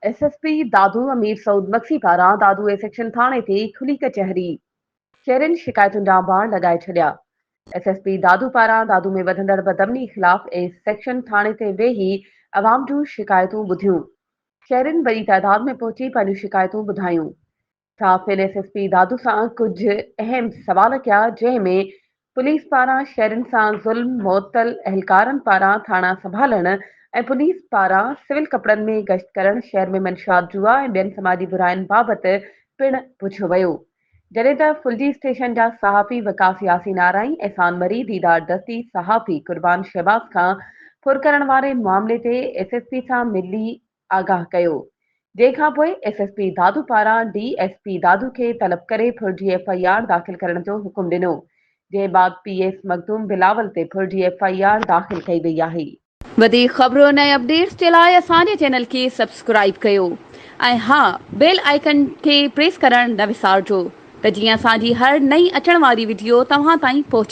S S P Dadu Amir Saud Magsi پاران Dadu A section ٿاڻي تي کلي ڪچهري، شهرين شڪايتن جا انبار لڳائي ڇڏيا. ايس ايس پي دادو پاران دادو ۾ وڌندڙ بدامني خلاف اي سيڪشن ٿاڻي تي ويهي عوام جون شڪايتون ٻڌيون. شهرين وڏي تعداد ۾ پهچي پنهنجون شڪايتون ٻڌايون. صحافين ايس ايس پي دادو سان ڪجهه اهم سوال ڪيا جنهن ۾ پوليس پاران شهرين سان ظلم، معطل اهلڪارن پاران ٿاڻا سنڀالڻ ۽ پوليس پاران سول ڪپڙن ۾ گشت ڪرڻ، شهر ۾ منشيات جوا ۽ ٻين سماجي براين بابت پڻ پڇيو ويو. جڏهن ته ڦلجي اسٽيشن جا صحافي وقاص ياسين آرائين، احسان مري، ديدار دستي، صحافي قربان شهباز کان ڦر ڪرڻ واري معاملي تي ايس ايس پي سان ملي آگاهه ڪيو، جنهن کانپوء ايس ايس پي دادو پاران ڊي ايس پي دادو کي طلب ڪري ڦر جي ايف I R داخل ڪرڻ جو حڪم ڏنو، جنهن بعد پي ايس مخدوم بلاول تي ڦر جي ايف I R داخل ڪئي وئي آهي. وڌيڪ خبرن ۽ اپڊيٽس جي لاء اسان جي چينل کي سبسڪرائيب ڪيو ۽ ها بيل آئيڪن کي پريس ڪرڻ نه وسارجو ته جيئن اسان جي هر نئين اچڻ واري وڊيو توهان تائين پهچي.